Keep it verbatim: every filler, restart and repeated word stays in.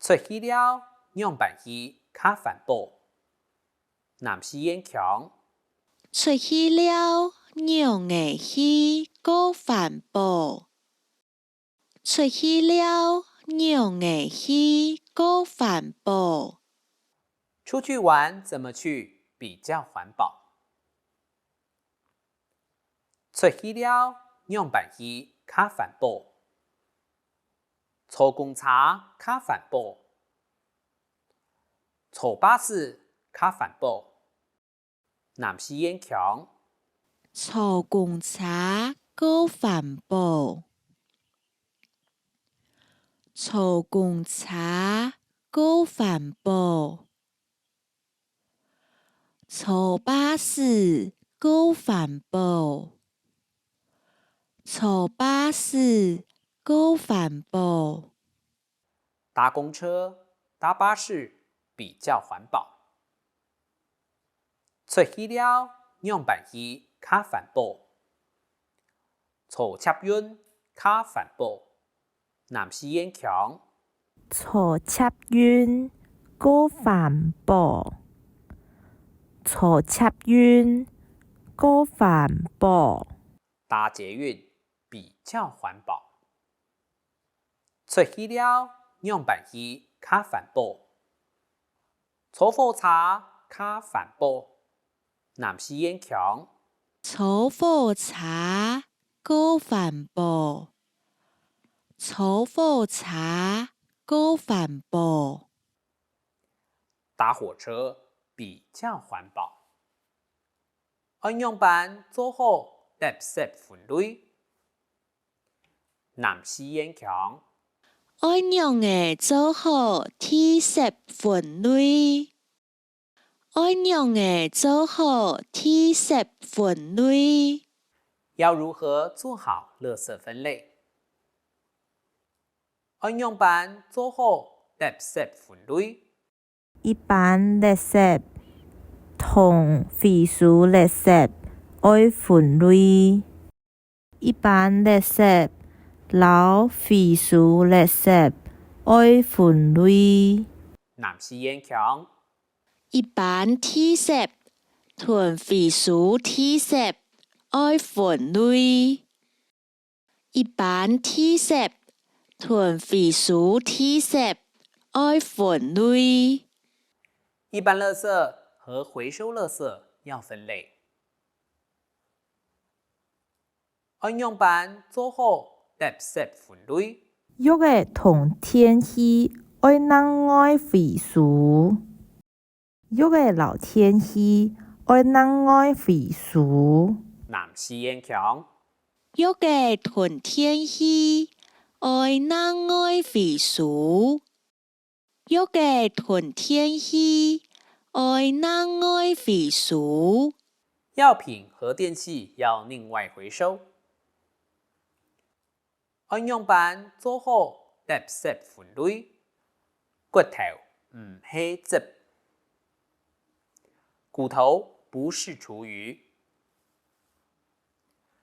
出去尞，仰般去較環保？南四縣腔。出去尞，仰仔去較環保？出去尞，仰仔去較環保？出去玩怎麼去比較環保？出去尞，仰般去較環保？坐公車較環保？坐巴士較環保？南四縣腔。坐公車較環保。坐公車較環保。坐巴士較環保。坐巴士較環保。搭公車、搭巴士比較環保。出去尞，仰般去較環保？坐捷運較環保。南四縣腔。坐捷運較環保。坐捷運較環保。搭捷運比較環保。出去尞，仰般去較環保？坐火車較環保。南四縣腔。坐火車較環保。坐火車較環保。搭火車比較環保。愛仰般做好垃圾分類？南四縣腔。愛仰仔做好地圾分類？愛仰仔做好地圾分類？要如何做好垃圾分類？愛仰般做好垃圾分類？一般垃圾同回收垃圾愛分類。一般垃圾摎回收垃圾愛分類。南四縣腔。一般地圾同回收地圾愛分類。 一般地圾同回收地圾愛分類。一般垃圾和回收垃圾要分類。愛仰般做好垃圾分類？藥仔同電器愛另外回收。 藥仔摎電器愛另外回收。南四縣腔。藥仔同電器愛另外回收。藥仔同電器愛另外回收。藥品和電器要另外回收。 愛仰般做好垃圾分類？骨頭毋係汁。骨頭不是廚餘。